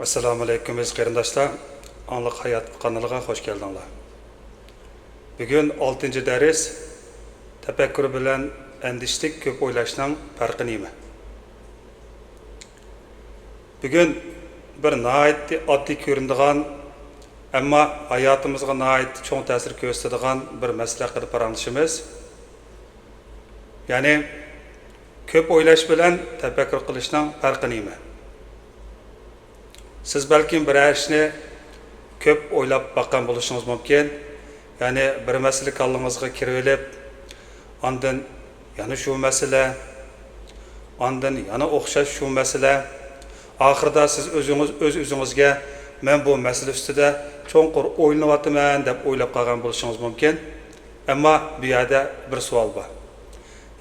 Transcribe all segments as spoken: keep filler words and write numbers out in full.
ئەسسالامۇئەلەيكۇم ئەزىز قېرىنداشلار، ئاڭلىق ھايات قانىلىغا خوش كەلدىڭلار. بۈگۈن ئالتىنچى دەرس، تەپەككۇر بىلەن ئەندىشىلىك كۆپ ئويلاشنىڭ پەرقى نېمە؟ بۈگۈن بىر ناھايىتى ئاددىي كۆرۈنىدىغان، ئەمما ھاياتىمىزغا ناھايىتى چوڭ تەسىر كۆرسىتىدىغان بىر مەسىلە ھەققىدە پاراڭلىشىمىز. يەنى، كۆپ ئويلاش بىلەن تەپەككۇر قىلىشنىڭ پەرقى نېمە؟ سىز بەلكىم بىرەر ئىشنى كۆپ ئويلاپ باققان بولۇشىڭىز مۇمكىن. يەنى بىر مەسىلە كاللىڭىزغا كىرىۋېلىپ، ئاندىن يەنە شۇ مەسىلە، ئاندىن يەنە ئوخشاش شۇ مەسىلە. ئاخىرىدا سىز ئۆزىڭىز، ئۆز-ئۆزىڭىزگە، «مەن بۇ مەسىلە ئۈستىدە چوڭقۇر ئويلىنىۋاتىمەن» دەپ ئويلاپ قالغان بولۇشىڭىز مۇمكىن. ئەمما بۇ يەردە بىر سوئال بار.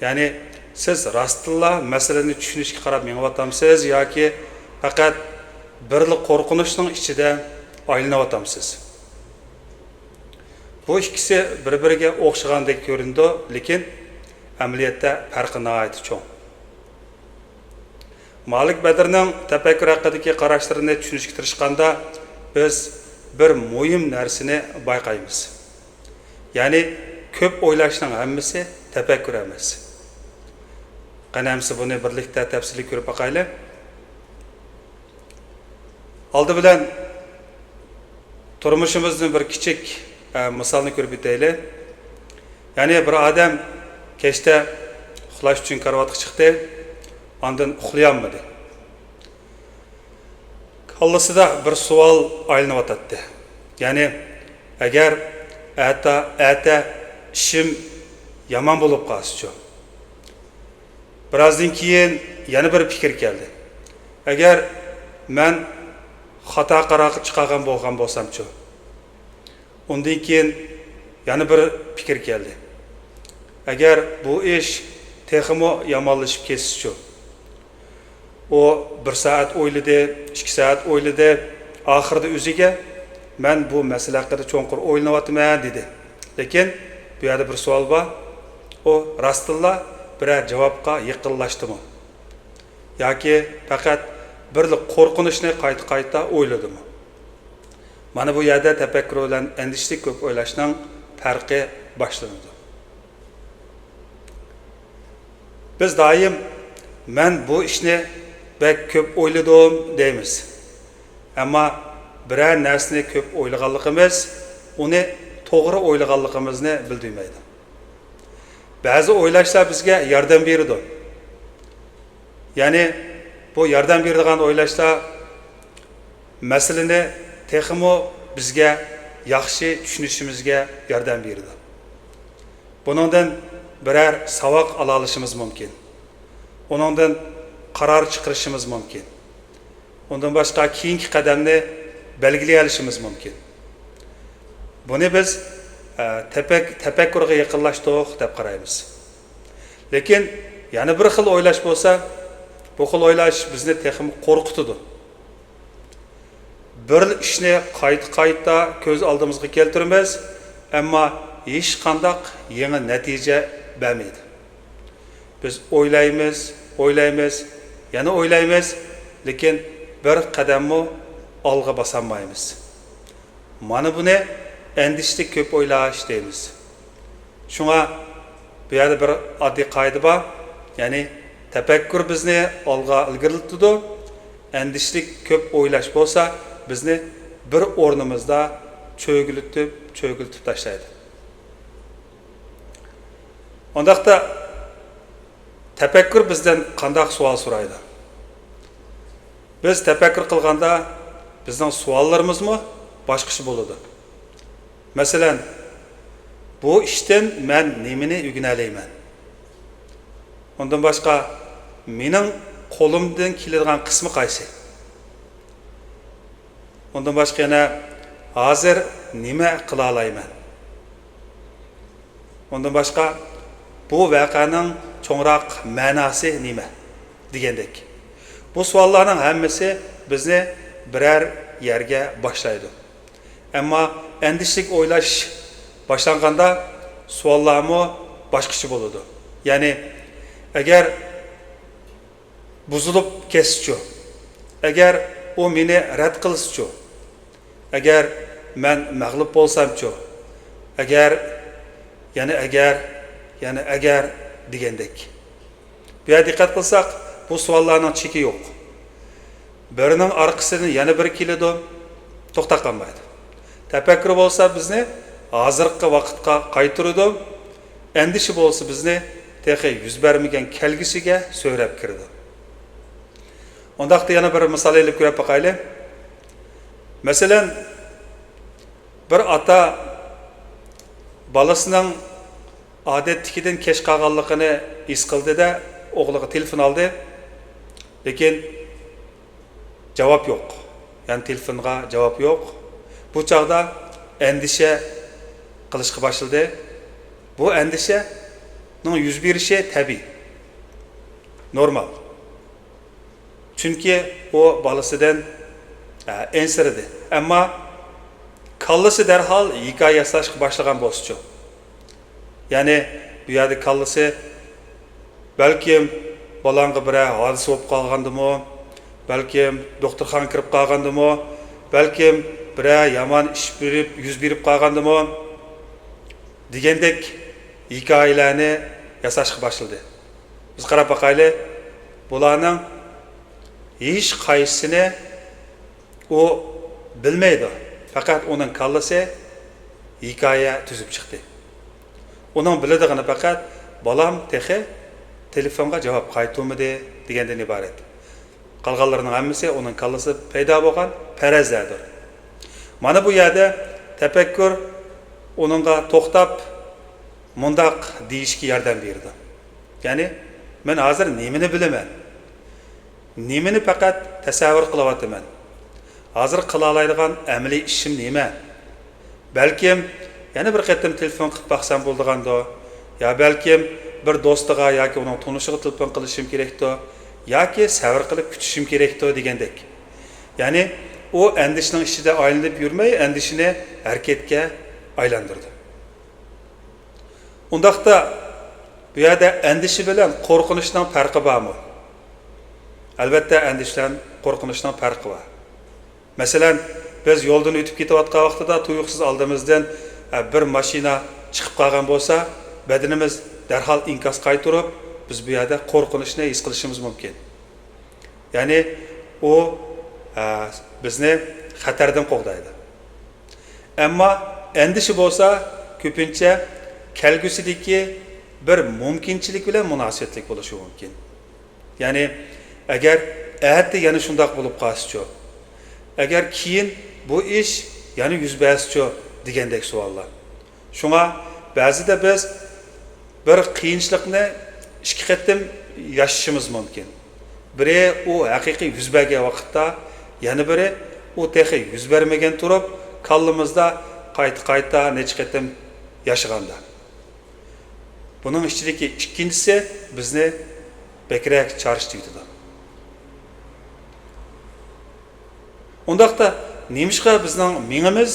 يەنى، سىز راستتىنلا مەسىلىنى چۈشىنىشكە قاراپ مېڭىۋاتامسىز ياكى پەقەت بىرلا قورقۇنچنىڭ ئىچىدە ئايلىنىۋاتامسىز؟ بۇ ئىككىسى بىر-بىرىگە ئوخشىغاندەك كۆرۈنىدۇ، لېكىن ئەمەلىيەتتە پەرقى ناھايىتى چوڭ. مالىك بەدرنىڭ تەپەككۇر ھەققىدىكى قاراشلىرىنى چۈشىنىشكە تىرىشقاندا، بىز بىر مۇھىم نەرسىنى بايقايمىز. يەنى، كۆپ ئويلاشنىڭ ھەممىسى تەپەككۇر ئەمەس. قېنى، ئەمسە بۇنى بىرلىكتە تەپسىلىي كۆرۈپ باقايلى. ئالدى بىلەن تۇرمۇشىمىزدىن بىر كىچىك، ئە، مىسالنى كۆرۈپ ئۆتەيلى. يەنى بىر ئادەم كەچتە ئۇخلاش ئۈچۈن كارىۋاتقا چىقتى، ئاندىن ئۇخلىيالمىدى. كاللىسىدا بىر سوئال ئايلىنىۋاتاتتى. يەنى، ئەگەر ئەتە، ئەتە ئىشىم يامان بولۇپ قالسىچۇ؟ بىرازدىن كېيىن يەنە بىر پىكىر كەلدى. ئەگەر مەن خاتا قارار چىقارغان بولغان بولسامچۇ؟ ئۇندىن كېيىن يەنە بىر پىكىر كەلدى. ئەگەر بۇ ئىش تېخىمۇ يامانلىشىپ كەتسىچۇ؟ ئۇ بىر سائەت ئويلىدى، ئىككى سائەت ئويلىدى. ئاخىرىدا ئۆزىگە، «مەن بۇ مەسىلە ھەققىدە چوڭقۇر ئويلىنىۋاتىمەن» دېدى. لېكىن بۇ يەردە بىر سوئال بار. ئۇ راستتىنلا بىرەر جاۋابقا يېقىنلاشتىمۇ؟ ياكى پەقەت بىرلا قورقۇنچنى قايتا-قايتا ئويلىدىمۇ؟ مانا بۇ يەردە تەپەككۇر بىلەن ئەندىشىلىك كۆپ ئويلاشنىڭ پەرقى باشلىنىدۇ. بىز دائىم، «مەن بۇ ئىشنى بەك كۆپ ئويلىدىم» دەيمىز. ئەمما بىرەر نەرسىنى كۆپ ئويلىغانلىقىمىز ئۇنى توغرا ئويلىغانلىقىمىزنى بىلدۈرمەيدۇ. بەزى ئويلاشلار بىزگە ياردەم بېرىدۇ. يەنى بۇ ياردەم بېرىدىغان ئويلاشلار مەسىلىنى تېخىمۇ بىزگە ياخشى چۈشىنىشىمىزگە ياردەم بېرىدۇ. بۇنىڭدىن بىرەر ساۋاق ئالالىشىمىز مۇمكىن. ئۇنىڭدىن قارار چىقىرىشىمىز مۇمكىن. ئۇندىن باشقا كېيىنكى قەدەمنى بەلگىلىيەلىشىمىز مۇمكىن. بۇنى بىز، ئە، تەپەك-، تەپەككۇرغا يېقىنلاشتۇق دەپ قارايمىز. لېكىن يەنە بىر خىل ئويلاش بولسا، بۇ خىل ئويلاش بىزنى تېخىمۇ قورقۇتىدۇ. بىر ئىشنى قايتا-قايتا كۆز ئالدىمىزغا كەلتۈرىمىز، ئەمما ھېچقانداق يېڭى نەتىجە بەرمەيدۇ. بىز ئويلايمىز، ئويلايمىز، يەنە ئويلايمىز، لېكىن بىر قەدەممۇ ئالغا باسالمايمىز. مانا بۇنى ئەندىشىلىك كۆپ ئويلاش دەيمىز. شۇڭا بۇ يەردە بىر ئاددىي قائىدە بار، يەنى تەپەككۇر بىزنى ئالغا ئىلگىرىلىتىدۇ، ئەندىشىلىك كۆپ ئويلاش بولسا بىزنى بىر ئورنىمىزدا چۆگىلىتىپ، چۆگىلىتىپ تاشلايدۇ. ئۇنداقتا تەپەككۇر بىزدىن قانداق سوئال سورايدۇ؟ بىز تەپەككۇر قىلغاندا بىزنىڭ سوئاللىرىمىزمۇ باشقىچە بولىدۇ. مەسىلەن، بۇ ئىشتىن مەن نېمىنى ئۆگىنەلەيمەن؟ ئۇندىن باشقا، مېنىڭ قولۇمدىن كېلىدىغان قىسمى قايسى؟ ئۇندىن باشقا يەنە ھازىر نېمە قىلالايمەن؟ ئۇندىن باشقا، بۇ ۋەقەنىڭ چوڭراق مەناسى نېمە؟ دېگەندەك. بۇ سوئاللارنىڭ ھەممىسى بىزنى بىرەر يەرگە باشلايدۇ. ئەمما ئەندىشىلىك ئويلاش باشلانغاندا سوئاللارمۇ باشقىچە بولىدۇ. يەنى، ئەگەر بۇزۇلۇپ كەتسىچۇ؟ ئەگەر ئۇ مېنى رەت قىلسىچۇ؟ ئەگەر مەن مەغلۇپ بولسامچۇ؟ ئەگەر، يەنە ئەگەر، يەنە ئەگەر دېگەندەك. بۇ يەردە دىققەت قىلساق، بۇ سوئاللارنىڭ چېكى يوق. بىرىنىڭ ئارقىسىدىن يەنە بىرى كېلىدۇ، توختاپ قالمايدۇ. تەپەككۇر بولسا بىزنى ھازىرقى ۋاقىتقا قايتۇرىدۇ، ئەندىشە بولسا بىزنى تېخى يۈز بەرمىگەن كەلگۈسىگە سۆرەپ كىرىدۇ. ئۇنداقتا يەنە بىر مىسال ئېلىپ كۆرۈپ باقايلى. مەسىلەن، بىر ئاتا بالىسىنىڭ ئادەتتىكىدىن كەچ قالغانلىقىنى ھېس قىلدى-دە، ئوغلىغا تېلېفون ئالدى. لېكىن جاۋاب يوق. يەنى تېلېفونغا جاۋاب يوق. بۇ چاغدا ئەندىشە قىلىشقا باشلىدى. بۇ ئەندىشەنىڭ يۈز بېرىشى تەبىئىي، نورمال. چۈنكى ئۇ بالىسىدىن، ئە، ئەنسىرىدى. ئەمما كاللىسى دەرھال ھېكايە ياساشقا باشلىغان بولسىچۇ؟ يەنى بۇ يەردە كاللىسى، بەلكىم بالاڭغا بىرەر ھادىسە بولۇپ قالغاندىمۇ، بەلكىم دوختۇرخانىغا كىرىپ قالغاندىمۇ، بەلكىم بىرەر يامان ئىش بېرىپ، يۈز بېرىپ قالغاندىمۇ دېگەندەك ھېكايىلەرنى ياساشقا باشلىدى. بىز قاراپ باقايلى، بۇلارنىڭ ھېچ قايسىسىنى ئۇ بىلمەيدۇ. پەقەت ئۇنىڭ كاللىسى ھېكايە تۈزۈپ چىقتى. ئۇنىڭ بىلىدىغىنى پەقەت بالام تېخى تېلېفونغا جاۋاب قايتۇرمىدى دېگەندىن ئىبارەت. قالغانلىرىنىڭ ھەممىسى ئۇنىڭ كاللىسىدا پەيدا بولغان پەرەزلەردۇر. مانا بۇ يەردە تەپەككۇر ئۇنىڭغا توختاپ مۇنداق دېيىشكە ياردەم بېرىدۇ. يەنى، مەن ھازىر نېمىنى بىلىمەن؟ نېمىنى پەقەت تەسەۋۋۇر قىلىۋاتىمەن؟ ھازىر قىلالايدىغان ئەمەلىي ئىشىم نېمە؟ بەلكىم يەنە بىر قېتىم تېلېفون قىلىپ باقسام بولىدىغاندۇ؟ يا بەلكىم بىر دوستىغا ياكى ئۇنىڭ تونۇشىغا تېلېفون قىلىشىم كېرەكتۇ؟ ياكى سەۋر قىلىپ كۈتۈشۈم كېرەكتۇ دېگەندەك. يەنى ئۇ ئەندىشىنىڭ ئىچىدە ئايلىنىپ يۈرمەي، ئەندىشىنى ھەرىكەتكە ئايلاندۇرىدۇ. ئۇنداقتا بۇ يەردە ئەندىشە بىلەن قورقۇنچنىڭ پەرقى بارمۇ؟ ئەلۋەتتە، ئەندىشە بىلەن قورقۇنچنىڭ پەرقى بار. مەسىلەن، بىز يولدىن ئۆتۈپ كېتىۋاتقان ۋاقتىدا تۇيۇقسىز ئالدىمىزدىن، ئە، بىر ماشىنا چىقىپ قالغان بولسا، بەدىنىمىز دەرھال ئىنكاس قايتۇرۇپ، بىز بۇ يەردە قورقۇنچنى ھېس قىلىشىمىز مۇمكىن. يەنى ئۇ، ئە، بىزنى خەتەردىن قوغدايدۇ. ئەمما ئەندىشە بولسا كۆپىنچە كەلگۈسىدىكى بىر مۇمكىنچىلىك بىلەن مۇناسىۋەتلىك بولۇشى مۇمكىن. يەنى، ئەگەر ئەتە يەنە شۇنداق بولۇپ قالسىچۇ؟ ئەگەر كېيىن بۇ ئىش يەنە يۈز بەرسىچۇ؟ دېگەندەك سوئاللار. شۇڭا بەزىدە بىز بىر قىيىنچىلىقنى ئىككى قېتىم ياشىشىمىز مۇمكىن. بىرى ئۇ ھەقىقىي يۈز بەرگەن ۋاقىتتا، يەنە بىرى ئۇ تېخى يۈز بەرمىگەن تۇرۇپ، كاللىمىزدا قايتا-قايتا نەچچە قېتىم ياشىغاندا. بۇنىڭ ئىچىدىكى ئىككىنچىسى بىزنى بەكرەك چارچىتىۋېتىدۇ. ئۇنداقتا نېمىشقا بىزنىڭ مېڭىمىز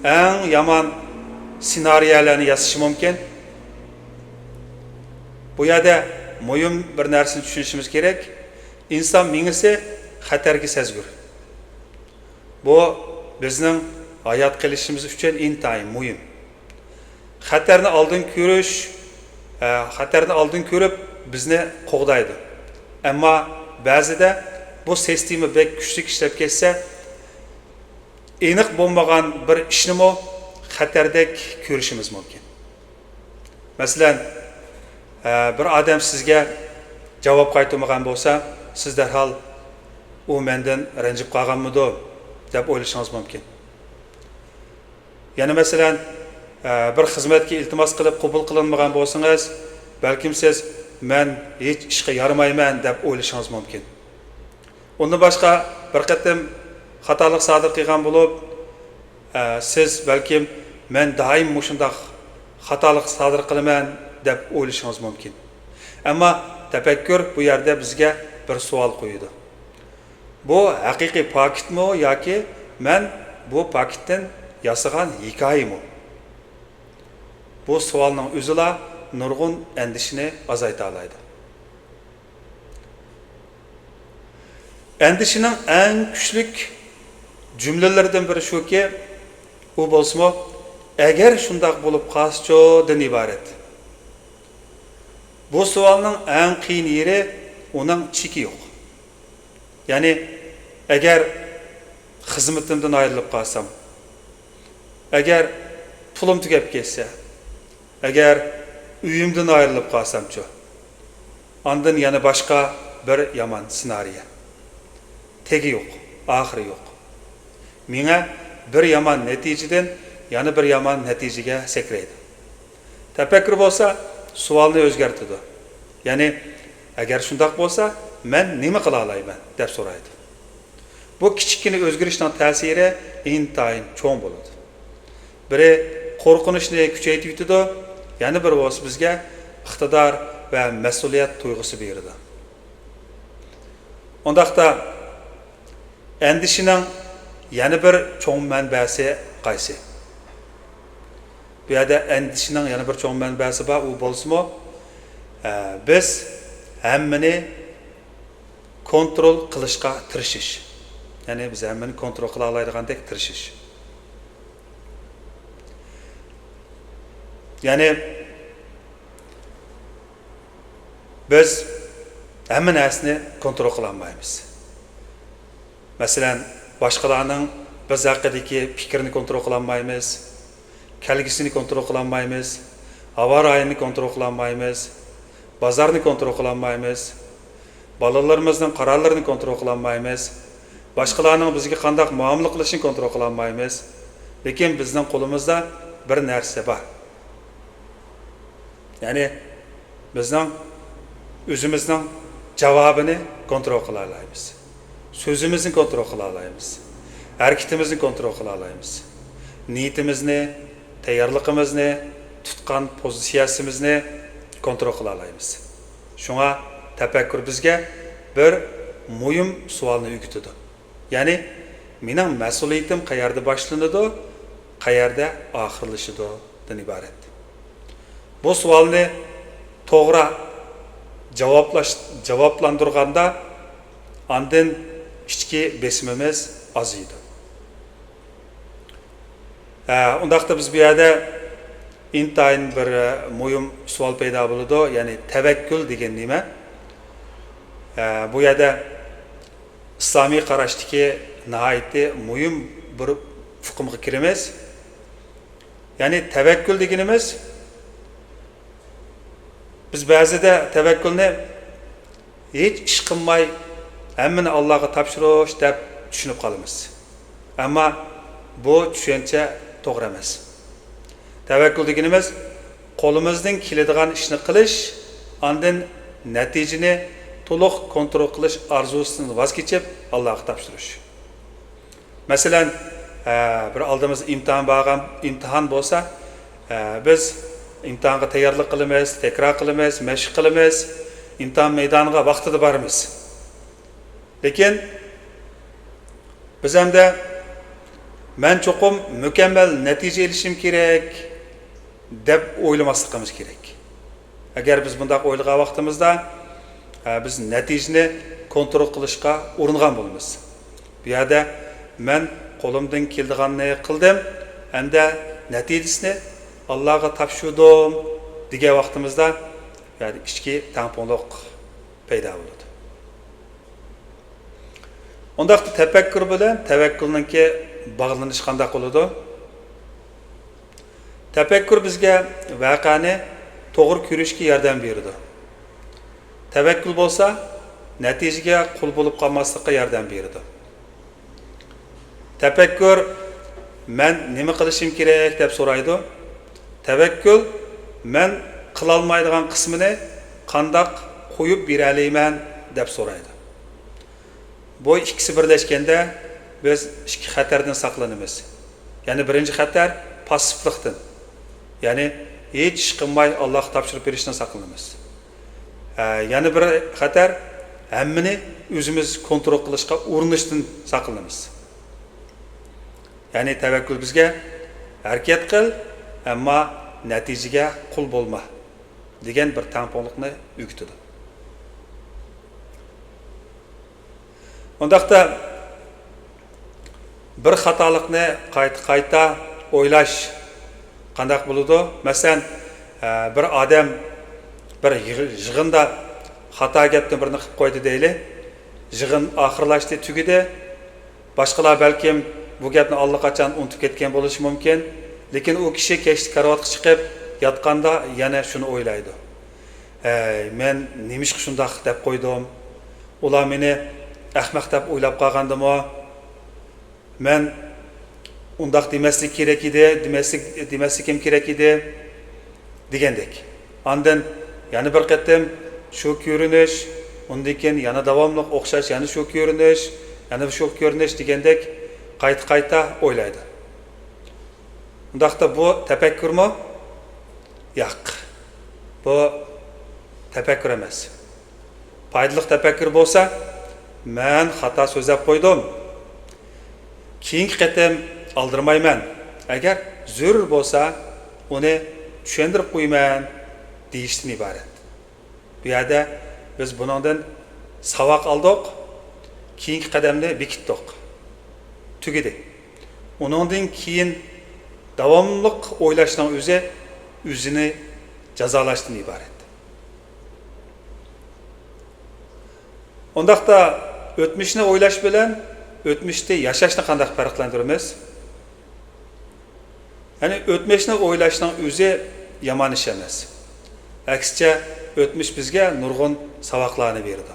ئەڭ يامان سېنارىيەلەرنى ياسىشى مۇمكىن؟ بۇ يەردە مۇھىم بىر نەرسىنى چۈشىنىشىمىز كېرەك. ئىنسان مېڭىسى خەتەرگە سەزگۈر. بۇ بىزنىڭ ھايات قېلىشىمىز ئۈچۈن ئىنتايىن مۇھىم. خەتەرنى ئالدىن كۆرۈش، ئە، خەتەرنى ئالدىن كۆرۈپ بىزنى قوغدايدۇ. ئەمما بەزىدە بۇ سىستېما بەك كۈچلۈك ئىشلەپ كەتسە، ئېنىق بولمىغان بىر ئىشنىمۇ خەتەردەك كۆرۈشىمىز مۇمكىن. مەسىلەن، ئە، بىر ئادەم سىزگە جاۋاب قايتۇرمىغان بولسا، سىز دەرھال، «ئۇ مەندىن رەنجىپ قالغانمىدۇ؟» دەپ ئويلىشىڭىز مۇمكىن. يەنە مەسىلەن، ئە، بىر خىزمەتكە ئىلتىماس قىلىپ قوبۇل قىلىنمىغان بولسىڭىز، بەلكىم سىز، «مەن ھېچ ئىشقا يارىمايمەن» دەپ ئويلىشىڭىز مۇمكىن. ئۇندىن باشقا، بىر قېتىم خاتالىق سادىر قىلغان بولۇپ، ئە، سىز بەلكىم، «مەن دائىم مۇشۇنداق خاتالىق سادىر قىلىمەن» دەپ ئويلىشىڭىز مۇمكىن. ئەمما تەپەككۇر بۇ يەردە بىزگە بىر سوئال قويىدۇ. بۇ ھەقىقىي پاكىتمۇ ياكى مەن بۇ پاكىتتىن ياسىغان ھېكايىمۇ؟ بۇ سوئالنىڭ ئۆزىلا نۇرغۇن ئەندىشىنى ئازايتالايدۇ. ئەندىشىنىڭ ئەڭ كۈچلۈك جۈملىلىرىدىن بىرى شۇكى، ئۇ بولسىمۇ «ئەگەر شۇنداق بولۇپ قالسىچۇ» دىن ئىبارەت. بۇ سوئالنىڭ ئەڭ قىيىن يېرى، ئۇنىڭ چېكى يوق. يەنى، ئەگەر خىزمىتىمدىن ئايرىلىپ قالسام، ئەگەر پۇلۇم تۈگەپ كەتسە، ئەگەر ئۆيۈمدىن ئايرىلىپ قالسامچۇ؟ ئاندىن يەنە باشقا بىر يامان سېنارىيە. تېگى يوق، ئاخىرى يوق. مېڭە بىر يامان نەتىجىدىن يەنە بىر يامان نەتىجىگە سەكرەيدۇ. تەپەككۇر بولسا سوئالنى ئۆزگەرتىدۇ. يەنى، «ئەگەر شۇنداق بولسا، مەن نېمە قىلالايمەن؟» دەپ سورايدۇ. بۇ كىچىككىنە ئۆزگىرىشنىڭ تەسىرى ئىنتايىن چوڭ بولىدۇ. بىرى قورقۇنچنى كۈچەيتىۋېتىدۇ، يەنە بىرى بولسا بىزگە ئىقتىدار ۋە مەسئۇلىيەت تۇيغۇسى بېرىدۇ. ئۇنداقتا، ئەندىشىنىڭ يەنە بىر چوڭ مەنبەسى قايسى؟ بۇ يەردە ئەندىشىنىڭ يەنە بىر چوڭ مەنبەسى بار، ئۇ بولسىمۇ، ئە، بىز ھەممىنى كونترول قىلىشقا تىرىشىش. يەنى بىز ھەممىنى كونترول قىلالايدىغاندەك تىرىشىش. يەنى بىز ھەممە نەرسىنى كونترول قىلالمايمىز. مەسىلەن، باشقىلارنىڭ بىز ھەققىدىكى پىكرىنى كونترول قىلالمايمىز، كەلگۈسىنى كونترول قىلالمايمىز، ھاۋا رايىنى كونترول قىلالمايمىز، بازارنى كونترول قىلالمايمىز، بالىلىرىمىزنىڭ قارارلىرىنى كونترول قىلالمايمىز، باشقىلارنىڭ بىزگە قانداق مۇئامىلە قىلىشىنى كونترول قىلالمايمىز. لېكىن بىزنىڭ قولىمىزدا بىر نەرسە بار. يەنى بىزنىڭ ئۆزىمىزنىڭ جاۋابىنى كونترول قىلالايمىز. سۆزىمىزنى كونترول قىلالايمىز. ھەرىكىتىمىزنى كونترول قىلالايمىز. نىيىتىمىزنى، تەييارلىقىمىزنى، تۇتقان پوزىتسىيەسىمىزنى كونترول قىلالايمىز. شۇڭا تەپەككۇر بىزگە بىر مۇھىم سوئالنى ئۆگىتىدۇ. يەنى، مېنىڭ مەسئۇلىيىتىم قەيەردە باشلىنىدۇ، قەيەردە ئاخىرلىشىدۇ؟ دىن ئىبارەت. بۇ سوئالنى توغرا جاۋابلاش، جاۋابلاندۇرغاندا، ئاندىن ئىچكى بېسىمىمىز ئازىيىدۇ. ھە، ئۇنداقتا بىز بۇ يەردە ئىنتايىن بىر، ئە، مۇھىم سوئال پەيدا بولىدۇ، يەنى تەۋەككۈل دېگەن نېمە؟ ھە، بۇ يەردە ئىسلامىي قاراشتىكى ناھايىتى مۇھىم بىر ئۇقۇمغا كىرىمىز. يەنى تەۋەككۈل دېگىنىمىز، بىز بەزىدە تەۋەككۈلنى ھېچ ئىش قىلماي، ھەممىنى ئاللاغا تاپشۇرۇش دەپ چۈشىنىپ قالىمىز. ئەمما بۇ چۈشەنچە توغرا ئەمەس. تەۋەككۈل دېگىنىمىز، قولىمىزدىن كېلىدىغان ئىشنى قىلىش، ئاندىن نەتىجىنى تولۇق كونترول قىلىش ئارزۇسىدىن ۋاز كېچىپ، ئاللاغا تاپشۇرۇش. مەسىلەن، ئە، بىر ئالدىمىزدا ئىمتىھان بارغان، ئىمتىھان بولسا، ئە، بىز ئىمتىھانغا تەييارلىق قىلىمىز، تەكرار قىلىمىز، مەشىق قىلىمىز، ئىمتىھان مەيدانىغا ۋاقتىدا بارىمىز. لېكىن بىز ئەمدى، «مەن چوقۇم مۇكەممەل نەتىجە ئېلىشىم كېرەك» دەپ ئويلىماسلىقىمىز كېرەك. ئەگەر بىز بۇنداق ئويلىغان ۋاقتىمىزدا، ئە، بىز نەتىجىنى كونترول قىلىشقا ئۇرۇنغان بولىمىز. بۇ يەردە، «مەن قولۇمدىن كېلىدىغاننى قىلدىم، ئەمدى نەتىجىسىنى ئاللاغا تاپشۇردۇم» دېگەن ۋاقتىمىزدا، بۇ يەردە ئىچكى تەڭپۇڭلۇق پەيدا بولىدۇ. ئۇنداقتا تەپەككۇر بىلەن تەۋەككۈلنىڭكى باغلىنىشى قانداق بولىدۇ؟ تەپەككۇر بىزگە ۋەقەنى توغرا كۆرۈشكە ياردەم بېرىدۇ. تەۋەككۈل بولسا نەتىجىگە قۇل بولۇپ قالماسلىققا ياردەم بېرىدۇ. تەپەككۇر، «مەن نېمە قىلىشىم كېرەك؟» دەپ سورايدۇ. تەۋەككۇل، «مەن قىلالمايدىغان قىسمىنى قانداق قويۇپ بېرەلەيمەن؟» دەپ سورايدۇ. بۇ ئىككىسى بىرلەشكەندە، بىز ئىككى خەتەردىن ساقلىنىمىز. يەنى بىرىنچى خەتەر پاسسىپلىقتىن، يەنى ھېچ ئىش قىلماي ئاللاغا تاپشۇرۇپ بېرىشتىن ساقلىنىمىز. ھە، يەنە بىر خەتەر، ھەممىنى ئۆزىمىز كونترول قىلىشقا ئۇرۇنۇشتىن ساقلىنىمىز. يەنى تەۋەككۈل بىزگە، «ھەرىكەت قىل، ئەمما نەتىجىگە قۇل بولما» دېگەن بىر تەڭپۇڭلۇقنى ئۆگىتىدۇ. ئۇنداقتا بىر خاتالىقنى قايتا-قايتا ئويلاش قانداق بولىدۇ؟ مەسىلەن، ئە، بىر ئادەم بىر يىغ-، يىغىندا خاتا گەپنى بىرنى قىلىپ قويدى دەيلى. يىغىن ئاخىرلاشتى، تۈگىدى. باشقىلار بەلكىم بۇ گەپنى ئاللىقاچان ئۇنتۇپ كەتكەن بولۇشى مۇمكىن. لېكىن ئۇ كىشى كەچتە كارىۋاتقا چىقىپ ياتقاندا يەنە شۇنى ئويلايدۇ. ھەي، مەن نېمىشقا شۇنداق دەپ قويدۇم؟ ئۇلار مېنى ئەخمەق دەپ ئويلاپ قالغاندىمۇ؟ مەن ئۇنداق دېمەسلىك كېرەك ئىدى، دېمەسلىك، دېمەسلىكىم كېرەك ئىدى، دېگەندەك. ئاندىن يەنە بىر قېتىم شۇ كۆرۈنۈش، ئۇندىن كېيىن يەنە داۋاملىق ئوخشاش يەنە شۇ كۆرۈنۈش، يەنە شۇ كۆرۈنۈش دېگەندەك قايتا-قايتا ئويلايدۇ. ئۇنداقتا بۇ تەپەككۇرمۇ؟ ياق. بۇ تەپەككۇر ئەمەس. پايدىلىق تەپەككۇر بولسا، مەن خاتا سۆزلەپ قويدۇم. كېيىنكى قېتىم ئالدىرىمايمەن. ئەگەر زۆرۈر بولسا، ئۇنى چۈشەندۈرۈپ قويىمەن دېيىشتىن ئىبارەت. بۇ يەردە بىز بۇنىڭدىن ساۋاق ئالدۇق، كېيىنكى قەدەمنى بېكىتتۇق. تۈگىدى. ئۇنىڭدىن كېيىن داۋاملىق ئويلاشنىڭ ئۆزى ئۆزىنى جازالاشتىن ئىبارەت. ئۇنداقتا ئۆتمۈشنى ئويلاش بىلەن ئۆتمۈشتە ياشاشنى قانداق پەرقلەندۈرىمىز؟ يەنى ئۆتمۈشنى ئويلاشنىڭ ئۆزى يامان ئىش ئەمەس. ئەكسىچە، ئۆتمۈش بىزگە نۇرغۇن ساۋاقلارنى بېرىدۇ.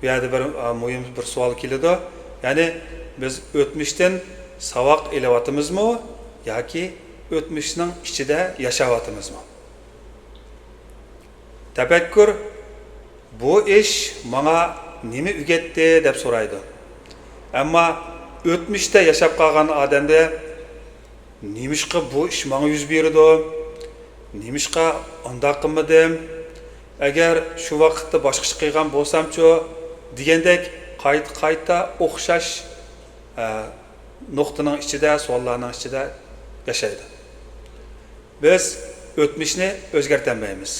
بۇ يەردە بىر، ئا، مۇھىم بىر سوئال كېلىدۇ. يەنى بىز ئۆتمۈشتىن ساۋاق ئېلىۋاتىمىزمۇ ياكى ئۆتمۈشنىڭ ئىچىدە ياشاۋاتىمىزمۇ؟ تەپەككۇر، بۇ ئىش ماڭا نېمە ئۆگەتتى دەپ سورايدۇ. ئەمما ئۆتمۈشتە ياشاپ قالغان ئادەمدە نېمىشقا بۇ ئىش ماڭا يۈز بېرىدۇ؟ نېمىشقا ئانداق قىلمىدىم؟ ئەگەر شۇ ۋاقىتتا باشقىچە قىلغان بولسامچۇ؟ دېگەندەك قايتا-قايتا ئوخشاش، ئە، نۇقتىنىڭ ئىچىدە، سوئاللارنىڭ ئىچىدە ياشايدۇ. بىز ئۆتمۈشنى ئۆزگەرتەلمەيمىز،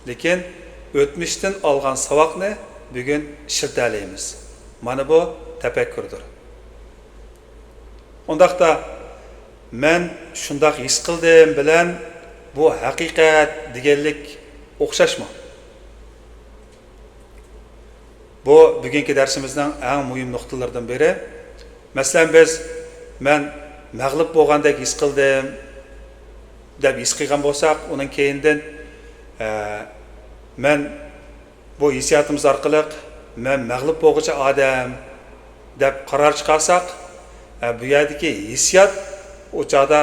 لېكىن ئۆتمۈشتىن ئالغان ساۋاقنى بۈگۈن ئىشلىتەلەيمىز. مانا بۇ تەپەككۇردۇر. ئۇنداقتا، «مەن شۇنداق ھېس قىلدىم» بىلەن «بۇ ھەقىقەت» دېگەنلىك ئوخشاشمۇ؟ بۇ بۈگۈنكى دەرسىمىزنىڭ ئەڭ مۇھىم نۇقتىلىرىدىن بىرى. مەسىلەن، بىز «مەن مەغلۇپ بولغاندەك ھېس قىلدىم» دەپ ھېس قىلغان بولساق، ئۇنىڭ كەينىدىن، ئە، «مەن بۇ ھېسسىياتىمىز ئارقىلىق مەن مەغلۇپ بولغۇچى ئادەم» دەپ قارار چىقارساق، ئە، بۇ يەردىكى ھېسسىيات ئۇ چاغدا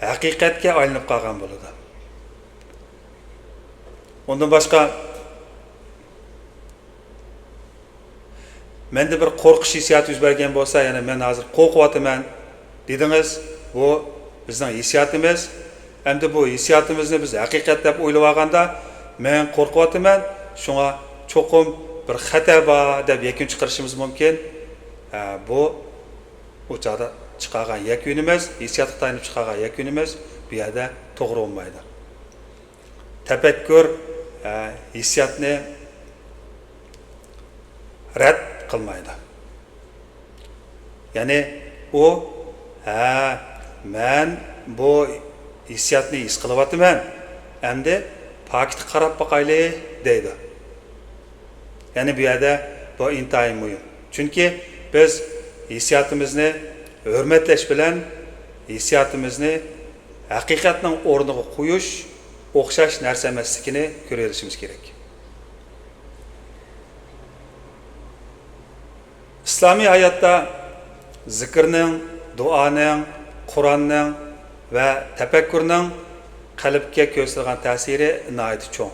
ھەقىقەتكە ئايلىنىپ قالغان بولىدۇ. ئۇندىن باشقا، مەندە بىر قورقۇش ھېسسىياتى يۈز بەرگەن بولسا، يەنى «مەن ھازىر قورقۇۋاتىمەن» دېدىڭىز، بۇ بىزنىڭ ھېسسىياتىمىز. ئەمدى بۇ ھېسسىياتىمىزنى بىز ھەقىقەت دەپ ئويلىۋالغاندا، «مەن قورقۇۋاتىمەن، شۇڭا چوقۇم بىر خەتەر بار» دەپ يەكۈن چىقىرىشىمىز مۇمكىن. ھە، بۇ ئۇ چاغدا چىقارغان يەكۈنىمىز، ھېسسىياتقا تايىنىپ چىقارغان يەكۈنىمىز بۇ يەردە توغرا بولمايدۇ. تەپەككۇر، ئە، ھېسسىياتنى رەت قىلمايدۇ. يەنى ئۇ، «ھە، مەن بۇ ھېسسىياتنى ھېس قىلىۋاتىمەن، ئەمدى پاكىتقا قاراپ باقايلى» دەيدۇ. يەنى بۇ يەردە بۇ ئىنتايىن مۇھىم. چۈنكى بىز ھېسسىياتىمىزنى ھۆرمەتلەش بىلەن ھېسسىياتىمىزنى ھەقىقەتنىڭ ئورنىغا قويۇش ئوخشاش نەرسە ئەمەسلىكىنى كۆرۈۋېلىشىمىز كېرەك. ئىسلامىي ھاياتتا زىكىرنىڭ، دۇئانىڭ، قۇرئاننىڭ ۋە تەپەككۇرنىڭ قەلبكە كۆرسىتىدىغان تەسىرى ناھايىتى چوڭ.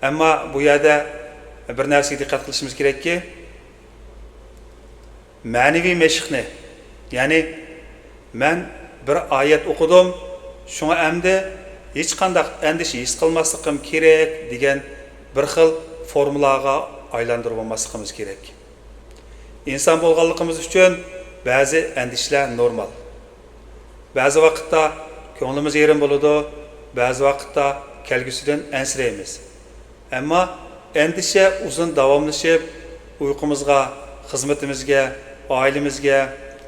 ئەمما بۇ يەردە بىر نەرسىگە دىققەت قىلىشىمىز كېرەككى، مەنىۋى مەشىقنى، يەنى «مەن بىر ئايەت ئوقۇدۇم، شۇڭا ئەمدى ھېچقانداق ئەندىشە ھېس قىلماسلىقىم كېرەك» دېگەن بىر خىل فورمۇلاغا ئايلاندۇرۇپ بولماسلىقىمىز كېرەك. ئىنسان بولغانلىقىمىز ئۈچۈن بەزى ئەندىشىلەر نورمال. بەزى ۋاقىتتا كۆڭلىمىز يېرىم بولىدۇ، بەزى ۋاقىتتا كەلگۈسىدىن ئەنسىرەيمىز. ئەمما ئەندىشە ئۇزۇن داۋاملىشىپ، ئۇيقۇمىزغا، خىزمىتىمىزگە، ئائىلىمىزگە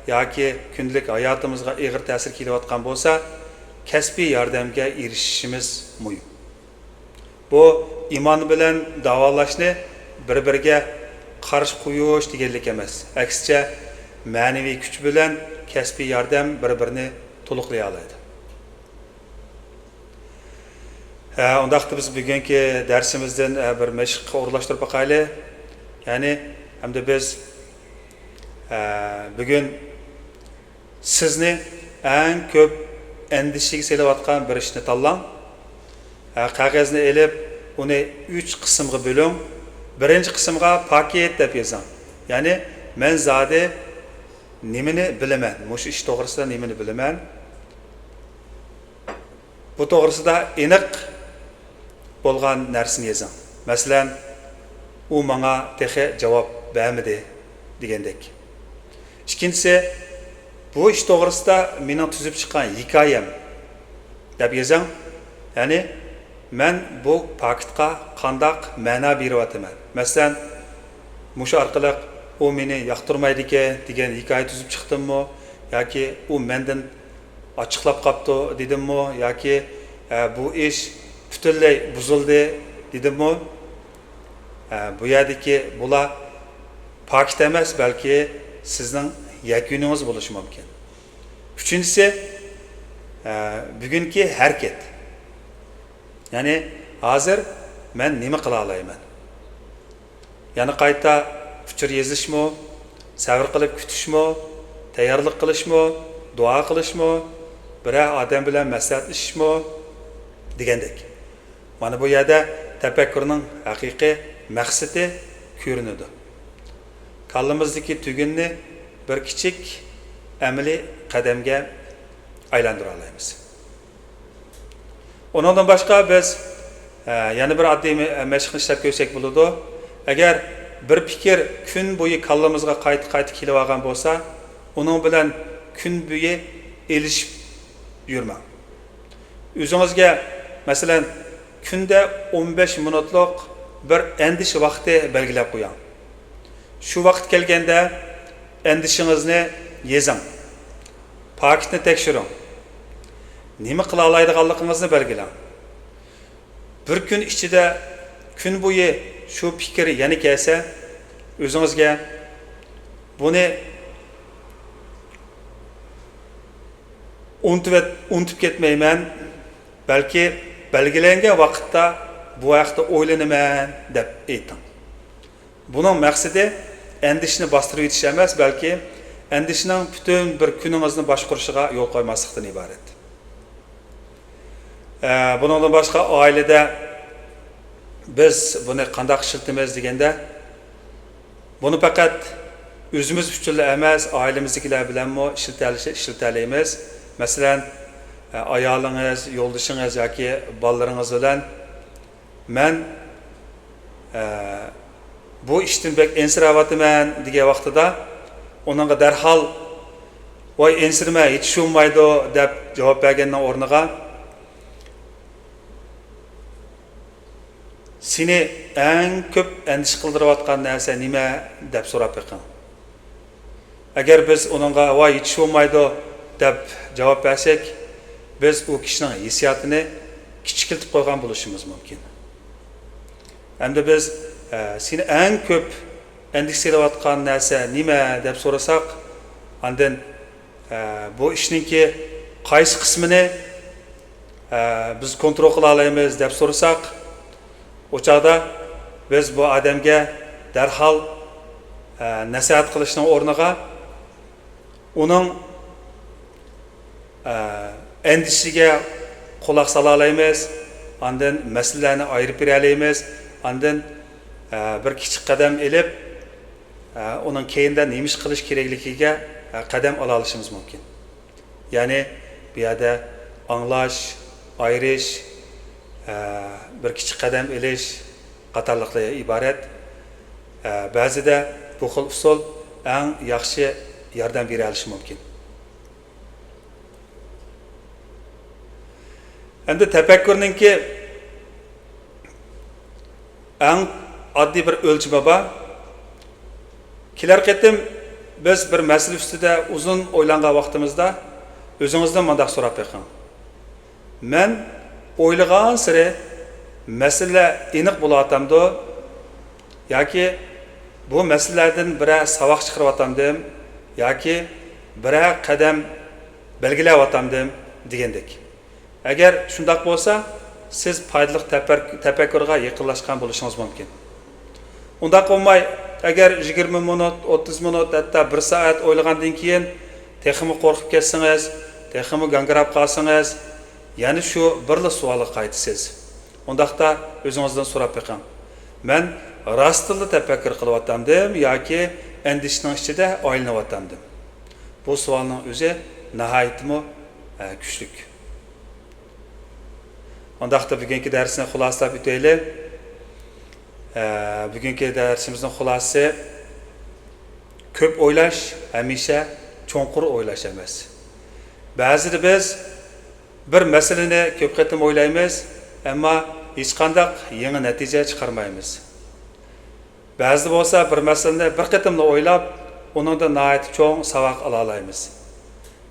ياكى كۈندىلىك ھاياتىمىزغا ئېغىر تەسىر كېلىۋاتقان بولسا، كەسپىي ياردەمگە ئېرىشىشىمىز مۇھىم. بۇ ئىمان بىلەن داۋالاشنى بىر-بىرىگە قارشى قويۇش دېگەنلىك ئەمەس. ئەكسىچە، مەنىۋى كۈچ بىلەن كەسپىي ياردەم بىر-بىرىنى تولۇقلىيالايدۇ. ھە، ئۇنداقتا بىز بۈگۈنكى دەرسىمىزدىن، ھە، بىر مەشىق ئورۇنلاشتۇرۇپ باقايلى. يەنى، ئەمدى بىز، ھە، بۈگۈن سىزنى ئەڭ كۆپ ئەندىشىگە سېلىۋاتقان بىر ئىشنى تاللاڭ. ھە، قەغەزنى ئېلىپ، ئۇنى ئۈچ قىسىمغا بۆلۈڭ. بىرىنچى قىسىمغا پاكىت دەپ يېزىڭ. يەنى، مەن زادى نېمىنى بىلىمەن؟ مۇشۇ ئىش توغرىسىدا نېمىنى بىلىمەن؟ بۇ توغرىسىدا ئېنىق بولغان نەرسىنى يېزىڭ. مەسىلەن، ئۇ ماڭا تېخى جاۋاب بەرمىدى دېگەندەك. ئىككىنچىسى، بۇ ئىش توغرىسىدا مېنىڭ تۈزۈپ چىققان ھېكايەم دەپ يېزىڭ. يەنى، مەن بۇ پاكىتقا قانداق مەنە بېرىۋاتىمەن؟ مەسىلەن، مۇشۇ ئارقىلىق ئۇ مېنى ياقتۇرمايدىكەن دېگەن ھېكايە تۈزۈپ چىقتىممۇ؟ ياكى ئۇ مەندىن ئاچچىقلاپ قاپتۇ دېدىممۇ؟ ياكى، ئە، بۇ ئىش پۈتۈنلەي بۇزۇلدى دېدىممۇ؟ ئە، بۇ يەردىكى بۇلار پاكىت ئەمەس، بەلكى سىزنىڭ يەكۈنىڭىز بولۇشى مۇمكىن. ئۈچىنچىسى، ئە، بۈگۈنكى ھەرىكەت. يەنى، ھازىر مەن نېمە قىلالايمەن؟ يەنە قايتا ئۇچۇر يېزىشمۇ، سەۋر قىلىپ كۈتۈشمۇ، تەييارلىق قىلىشمۇ، دۇئا قىلىشمۇ، بىرەر ئادەم بىلەن مەسلىھەتلىشىشمۇ دېگەندەك. مانا بۇ يەردە تەپەككۇرنىڭ ھەقىقىي مەقسىتى كۆرۈنىدۇ. كاللىمىزدىكى تۈگۈننى بىر كىچىك ئەمەلىي قەدەمگە ئايلاندۇرالايمىز. ئۇنىڭدىن باشقا بىز، ئە، يەنە بىر ئاددىي مە-، مەشىقنى ئىشلەپ كۆرسەك بولىدۇ. ئەگەر بىر پىكىر كۈن بويى كاللىمىزغا قايتا-قايتا كېلىۋالغان بولسا، ئۇنىڭ بىلەن كۈن بويى ئېلىشىپ يۈرمەڭ. ئۆزىڭىزگە، مەسىلەن، كۈندە ئون بەش مىنۇتلۇق بىر ئەندىشە ۋاقتى بەلگىلەپ قويۇڭ. شۇ ۋاقىت كەلگەندە ئەندىشىڭىزنى يېزىڭ. پاكىتنى تەكشۈرۈڭ. نېمە قىلالايدىغانلىقىڭىزنى بەلگىلەڭ. بىر كۈن ئىچىدە كۈن بويى شۇ پىكىر يەنە كەلسە، ئۆزىڭىزگە بۇنى ئۇنتۇۋەت-، ئۇنتۇپ كەتمەيمەن، بەلكى بەلگىلەنگەن ۋاقىتتا بۇ ھەقتە ئويلىنىمەن دەپ ئېيتىڭ. بۇنىڭ مەقسىتى ئەندىشىنى باستۇرۇۋېتىش ئەمەس، بەلكى ئەندىشىنىڭ پۈتۈن بىر كۈنىڭىزنى باشقۇرۇشىغا يول قويماسلىقتىن ئىبارەت. ئە، بۇنىڭدىن باشقا، ئائىلىدە بىز بۇنى قانداق ئىشلىتىمىز دېگەندە، بۇنى پەقەت ئۆزىمىز ئۈچۈنلا ئەمەس، ئائىلىمىزدىكىلەر بىلەنمۇ ئىشلىتەلىشى-، ئىشلىتەلەيمىز. مەسىلەن، ئە، ئايالىڭىز، يولدىشىڭىز ياكى بالىلىرىڭىز بىلەن مەن، ئە، بۇ ئىشتىن بەك ئەنسىرەۋاتىمەن دېگەن ۋاقتىدا، ئۇنىڭغا دەرھال، ۋاي، ئەنسىرىمە، ھېچ ئىش بولمايدۇ، دەپ جاۋاب بەرگەننىڭ ئورنىغا، سېنى ئەڭ كۆپ ئەندىشە قىلدۇرۇۋاتقان نەرسە نېمە؟ دەپ سوراپ بېقىڭ. ئەگەر بىز ئۇنىڭغا، ۋاي، ھېچ ئىش بولمايدۇ، دەپ جاۋاب بەرسەك، بىز ئۇ كىشىنىڭ ھېسسىياتىنى كىچىكلىتىپ قويغان بولۇشىمىز مۇمكىن. ئەمدى بىز، ئە، سېنى ئەڭ كۆپ ئەندىشە سېلىۋاتقان نەرسە نېمە؟ دەپ سورىساق، ئاندىن، ئە، بۇ ئىشنىڭكى قايسى قىسمىنى، ئە، بىز كونترول قىلالايمىز؟ دەپ سورىساق، ئۇ چاغدا بىز بۇ ئادەمگە دەرھال، ئە، نەسىھەت قىلىشنىڭ ئورنىغا، ئۇنىڭ، ئە، ئەندىشىگە قۇلاق سالالايمىز، ئاندىن مەسىلىلەرنى ئايرىپ بېرەلەيمىز، ئاندىن، ئە، بىر كىچىك قەدەم ئېلىپ، ئە، ئۇنىڭ كەينىدە نېمە ئىش قىلىش كېرەكلىكىگە، ئە، قەدەم ئالالىشىمىز مۇمكىن. يەنى بۇ يەردە ئاڭلاش، ئايرىش، ئە، بىر كىچىك قەدەم ئېلىش قاتارلىقلار ئىبارەت. ئە، بەزىدە بۇ خىل ئۇسۇل ئەڭ ياخشى ياردەم بېرەلىشى مۇمكىن. ئەمدى تەپەككۇرنىڭكى ئەڭ ئاددىي بىر ئۆلچىمى بار. كېلەر قېتىم بىز بىر مەسىلە ئۈستىدە ئۇزۇن ئويلانغان ۋاقتىمىزدا ئۆزىڭىزدىن مۇنداق سوراپ بېقىڭ: مەن ئويلىغانسېرى مەسىلە ئېنىق بولۇۋاتامدۇ؟ ياكى بۇ مەسىلىلەردىن بىرەر ساۋاق چىقىرىۋاتامدىم؟ ياكى بىرەر قەدەم بەلگىلەۋاتامدىم؟ دېگەندەك. ئەگەر شۇنداق بولسا، سىز پايدىلىق تەپەر-، تەپەككۇرغا يېقىنلاشقان بولۇشىڭىز مۇمكىن. ئۇنداق بولماي، ئەگەر يىگىرمە مىنۇت، ئوتتۇز مىنۇت، ھەتتا بىر سائەت ئويلىغاندىن كېيىن تېخىمۇ قورقۇپ كەتسىڭىز، تېخىمۇ گاڭگىراپ قالسىڭىز، يەنە شۇ بىرلا سوئالغا قايتىسىز. ئۇنداقتا ئۆزىڭىزدىن سوراپ بېقىڭ: مەن راستتىنلا تەپەككۇر قىلىۋاتامدىم ياكى ئەندىشىنىڭ ئىچىدە ئايلىنىۋاتامدىم؟ بۇ سوئالنىڭ ئۆزى ناھايىتىمۇ، ئە، كۈچلۈك. ئۇنداقتا بۈگۈنكى دەرسنى خۇلاسىلاپ ئۆتەيلى. ئە، بۈگۈنكى دەرسىمىزنىڭ خۇلاسىسى: كۆپ ئويلاش ھەمىشە چوڭقۇر ئويلاش ئەمەس. بەزىدە بىز بىر مەسىلىنى كۆپ قېتىم ئويلايمىز، ئەمما ھېچقانداق يېڭى نەتىجە چىقارمايمىز. بەزىدە بولسا بىر مەسىلىنى بىر قېتىملا ئويلاپ، ئۇنىڭدىن ناھايىتى چوڭ ساۋاق ئالالايمىز.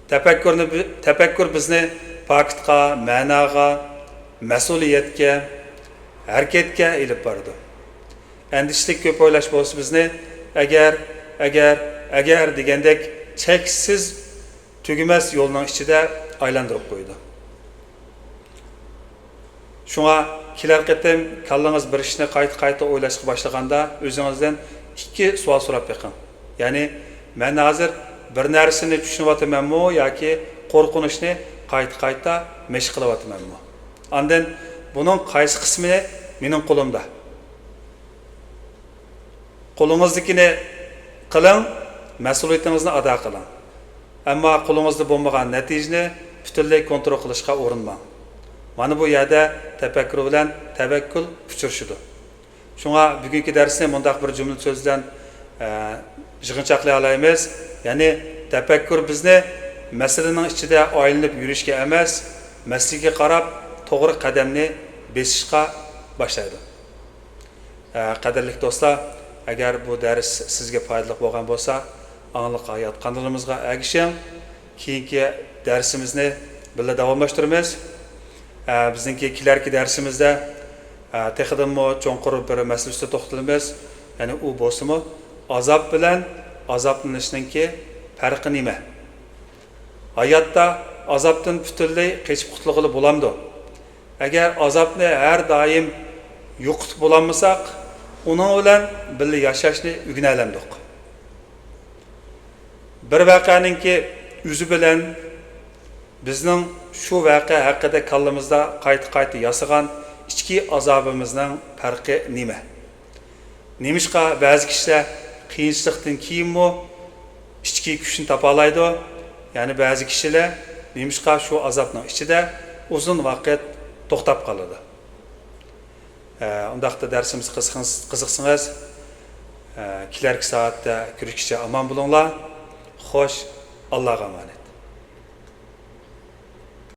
تەپەككۇرنى، تەپەككۇر بىزنى پاكىتقا، مەناغا، مەسئۇلىيەتكە، ھەرىكەتكە ئېلىپ بارىدۇ. ئەندىشىلىك كۆپ ئويلاش بولسا بىزنى ئەگەر، ئەگەر، ئەگەر دېگەندەك چەكسىز تۈگىمەس يولنىڭ ئىچىدە ئايلاندۇرۇپ قويىدۇ. شۇڭا كېلەر قېتىم كاللىڭىز بىر ئىشنى قايتا-قايتا ئويلاشقا باشلىغاندا، ئۆزىڭىزدىن ئىككى سوئال سوراپ بېقىڭ. يەنى، مەن ھازىر بىر نەرسىنى چۈشىنىۋاتىمەنمۇ ياكى قورقۇنچنى قايتا-قايتا مەشىق قىلىۋاتىمەنمۇ؟ ئاندىن، بۇنىڭ قايسى قىسمى مېنىڭ قولۇمدا؟ قولىڭىزدىكىنى قىلىڭ، مەسئۇلىيىتىڭىزنى ئادا قىلىڭ. ئەمما قولىڭىزدا بولمىغان نەتىجىنى پۈتۈنلەي كونترول قىلىشقا ئۇرۇنماڭ. مانا بۇ يەردە تەپەككۇر بىلەن تەۋەككۈل ئۇچرىشىدۇ. شۇڭا بۈگۈنكى دەرسنى مۇنداق بىر جۈملە سۆز بىلەن، ئە، يىغىنچاقلىيالايمىز. يەنى تەپەككۇر بىزنى مەسىلىنىڭ ئىچىدە ئايلىنىپ يۈرۈشكە ئەمەس، مەسىلىگە قاراپ توغرا قەدەمنى بېسىشقا باشلايدۇ. ئە، قەدىرلىك دوستلار، ئەگەر بۇ دەرس سىزگە پايدىلىق بولغان بولسا، ئاڭلىق ھايات قانىلىمىزغا ئەگىشىڭ. كېيىنكى دەرسىمىزنى بىللە داۋاملاشتۇرىمىز. ئە، بىزنىڭكى كېلەركى دەرسىمىزدە، ئە، تېخىدىنمۇ چوڭقۇر بىر مەسىلە ئۈستىدە توختىلىمىز. يەنى ئۇ بولسىمۇ، ئازاب بىلەن ئازابلىنىشنىڭكى پەرقى نېمە؟ ھاياتتا ئازابتىن پۈتۈنلەي قېچىپ قۇتۇلغىلى بولامدۇ؟ ئەگەر ئازابنى ھەر دائىم يوقىتىپ بولالمىساق، ئۇنىڭ بىلەن بىللە ياشاشنى ئۆگىنەلەمدۇق؟ بىر ۋەقەنىڭكى ئۆزى بىلەن بىزنىڭ شۇ ۋەقە ھەققىدە كاللىمىزدا قايتا-قايتا ياسىغان ئىچكى ئازابىمىزنىڭ پەرقى نېمە؟ نېمىشقا بەزى كىشىلەر قىيىنچىلىقتىن كېيىنمۇ ئىچكى كۈچنى تاپالايدۇ؟ يەنى بەزى كىشىلەر نېمىشقا شۇ ئازابنىڭ ئىچىدە ئۇزۇن ۋاقىت توختاپ قالىدۇ؟ ئە، ئۇنداقتا دەرسىمىزگە قىزىقسىڭىز، قىزىقسىڭىز، ئە، كېلەركى سائەتتە كۆرۈشكىچە ئامان بولۇڭلار. خوش، ئاللاغا ئامانەت.